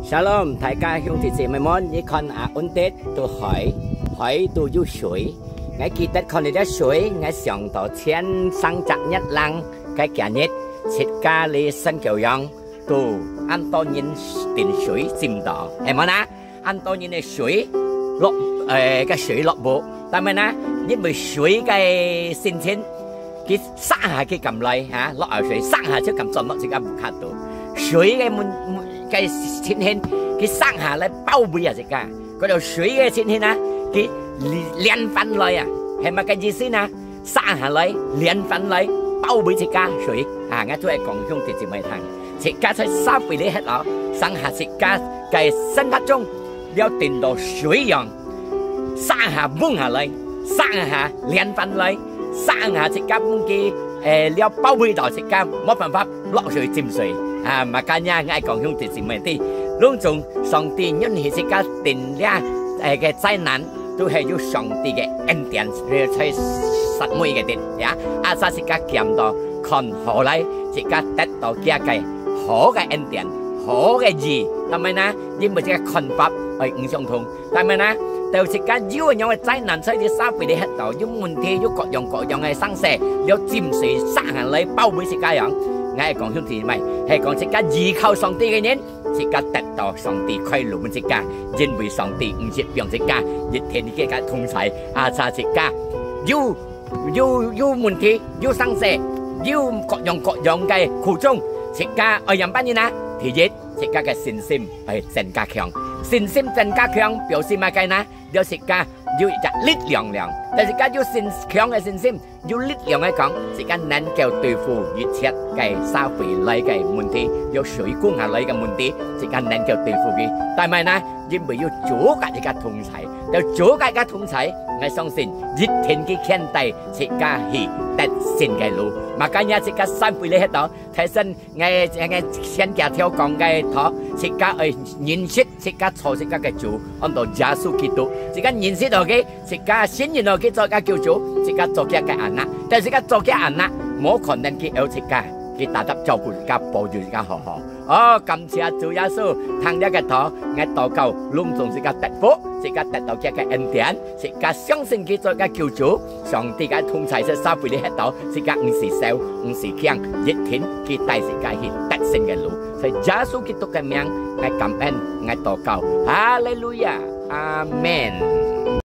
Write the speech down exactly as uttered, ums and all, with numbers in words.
Shalom，大家兄弟姊妹們，你看啊，恁得到海，海都有水。𠊎記得看到這水，𠊎想到前三隻月零个今日，自家哩新教養，都恁多人定水浸到，係無呢？恁多人个水落，誒，个水落無，但係呢，因為水个性情， 佢三下佢敢來哈，落雨水三下就敢鑽落自家屋下肚。水个問个情形，佢三下來包圍啊自家。嗰條水个情形啊，佢連番來啊，係麼个意思呢？三下來，連番來，包圍自家水啊！𠊎就係講兄弟姊妹聽，自家在社會裡歇哦，三下自家个生活中，了定到水樣。 三下湧下來，三下連番來，三下自家毋記，誒，了包圍到自家，無辦法落水浸水。啊，makanya𠊎講兄弟姊妹知，攏總上帝允許自家定這，誒，个災難，都係有上帝个恩典，在實每个人呀。啊，asal自家檢到看好來，自家得到佢个好个恩典，好个意，但係呢，因為自家看法愛毋相同。 但係呢，到自家有恁樣个災難，在這社會裡歇到，有問題，有各樣各樣个生事，了浸水三下來包圍自家樣。𠊎講兄弟姊妹，係講自家依靠上帝个人，自家得到上帝開路分自家，因為上帝毋識放自家，一定佢个同在，asal自家有，有，有問題，有生事，有各樣各樣个苦衷，自家愛仰般呢？第一，自家个信心 愛增加強。信心增加強，表示麼个呢？了自家有一隻力量了。但自家有信，強个信心，有力量个講，自家能夠對付一切个社會來个問題，有水滾下來个問題，自家能夠對付佢。但係呢，因為有主个一个同在，有主个一个同在，𠊎相信一定佢牽帶自家去得勝个路。Makanya自家三回來歇到，提升 𠊎，𠊎先介紹講个道，自家愛認識自家造自家个主，安到耶穌基督。自家認識到佢，自家信任到佢做个救主，自家做佢个anak。但自家做佢个anak，無可能佢愛自家，佢tetap照顧自家，保佑自家好好。哦，感謝主耶穌，聽這个道，𠊎禱告，攏總自家得福，自家得到佢个恩典。 自家相信佢做个救主，上帝个同在在社會裡歇到，自家毋使愁，毋使驚，一定佢帶自家去得勝个路。在耶穌基督个名，𠊎感恩，𠊎禱告，哈利路亞，阿門。